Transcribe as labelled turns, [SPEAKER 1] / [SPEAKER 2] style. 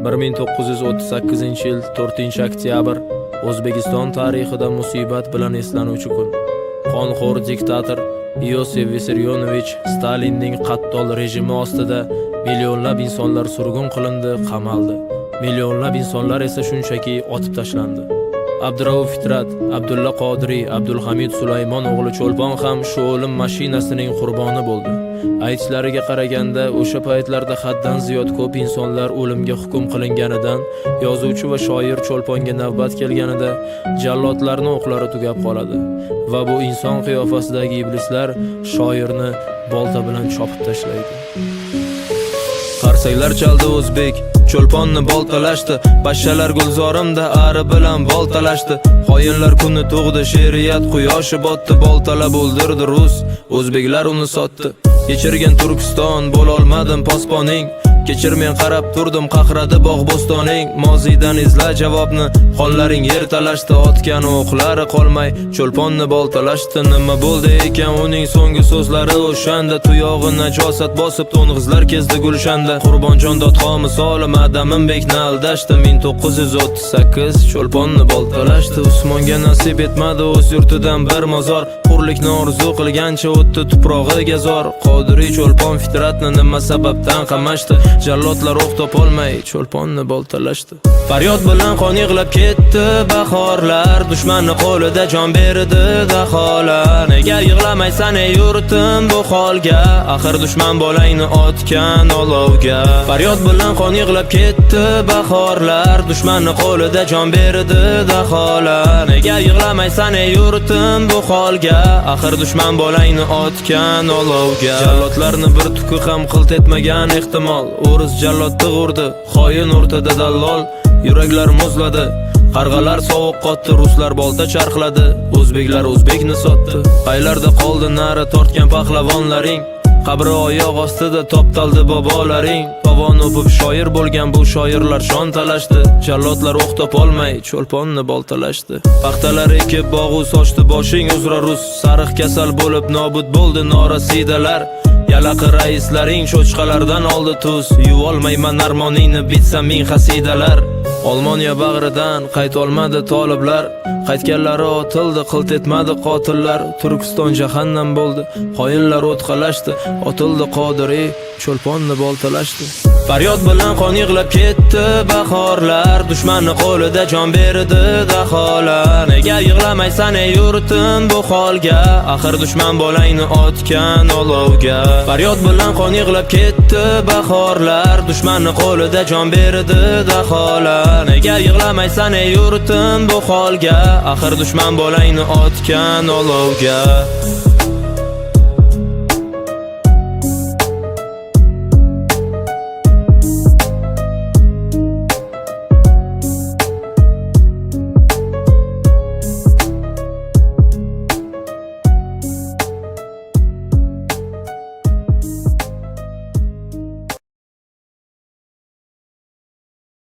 [SPEAKER 1] 1938-yil 4-oktyabr O'zbekiston tarixida musibat bilan eslanuvchi kun. Qonxo'r diktator Iosif Vissarionovich Stalinning qattol rejimi ostida millionlab insonlar surgun qilindi, qamaldi. Millionlab insonlar esa shunchaki otib tashlandi. Abdurauf Fitrat, Abdulla Qodiriy, Abdulhamid Sulaymon o'g'li Cho'lpon ham shu o'lim mashinasining qurboni bo'ldi. Aytishlariga qaraganda, o'sha paytlarda haddan ziyod ko'p insonlar o'limga hukm qilinganidan yozuvchi va shoir Cho'lponga navbat kelganida jallodlarni o'qlari tugab qoladi va bu inson qiyofasidagi iblislar shoirni bolta bilan chopib tashlaydi. Qarsaklar chaldi, o'zbek Cho'lponni boltalashdi. Pashshalar gulzorimda ari bilan boltalashdi. Xoinlar kuni tug'di, she'riyat quyoshi botdi. Boltalab o'ldirdi rus, o'zbeklar uni sotdi. Kechirgin, Turkiston, bo'lolmadim posponing. Kechir, men qarab turdim, qaqradi bog' bo'stoning. Moziydan izla javobni, xonlaring yer talashdi. Otgan o'qlari qolmay Cho'lponni boltalashdi. Nima bo'ldi ekan uning so'nggi so'zlari o'shanda? Tuyog'i najosat bosib, to'ng'izlar kezdi gulshanda. Qurbonjon Dodxon misoli Madaminbekni aldashdi. 1938 Cho'lponni boltalashdi. Usmonga nasib etmadi o'z yurtidan bir mozor. Hurlikni orzu qilgancha o'tdi tuprog'iga zor. Qodiriy, Cho'lpon, Fitratni nima sababdan qamashdi? Jallodlar o'q topolmay Cho'lponni boltalashdi. Faryod bilan qon yig'lab ketdi bahorlar. Dushmanni qo'lida jon berdi daholar. Nega yig'lamaysan, ey yurtim, bu holga? Axir dushman bolangni otgan olovga. Faryod bilan qon yig'lab ketdi bahorlar. Dushmanni qo'lida jon berdi daholar. Nega yig'lamaysan, ey yurtim, bu holga? Axir dushman bolangni otgan olovga. Jallodlarni bir tuki ham qilt etmagan ehtimol. O'ris jallod tig' urdi, xoin o'rtada dallol. Yuraklar muzladi, qarg'alar sovuq qotdi. Ruslar bolta charxladi, o'zbeklar o'zbekni sotdi. Qaylarda qoldi na'ra tortgan pahlavonlaring? Qabri oyoq ostida toptaldi bobolaring. Tovon o'pib shoir bo'lgan bu shoirlar shon talashdi. Jallodlar o'q topolmay Cho'lponni boltalashdi. Paxtalar ekib bog'u sochdi boshing uzra rus. Sariq kasal bo'lib nobud bo'ldi norasidalar. Yalaqi raislaring cho'chqalardan oldi tuz. Yuvolmayman armoningni bitsam ming hasidalar. Olmoniya bag'ridan qaytolmadi toliblar. Qaytganlari otildi, qilt etmadi qotillar. Turkiston jahannam bo'ldi, xoinlar o't qalashdi. Otildi Qodiriy, Cho'lponni boltalashdi. Faryod bilan qon yig'lab ketdi bahorlar. Dushmanni qo'lida jon berdi daholar. Nega yig'lamaysan, ey yurtim, bu holga? Axir dushman bolangni otgan olovga. Faryod bilan qon yig'lab ketdi bahorlar. Dushmanni qo'lida jon berdi daholar. Nega yig'lamaysan, ey yurtim, bu holga? Axir dushman bolangni otgan olovga.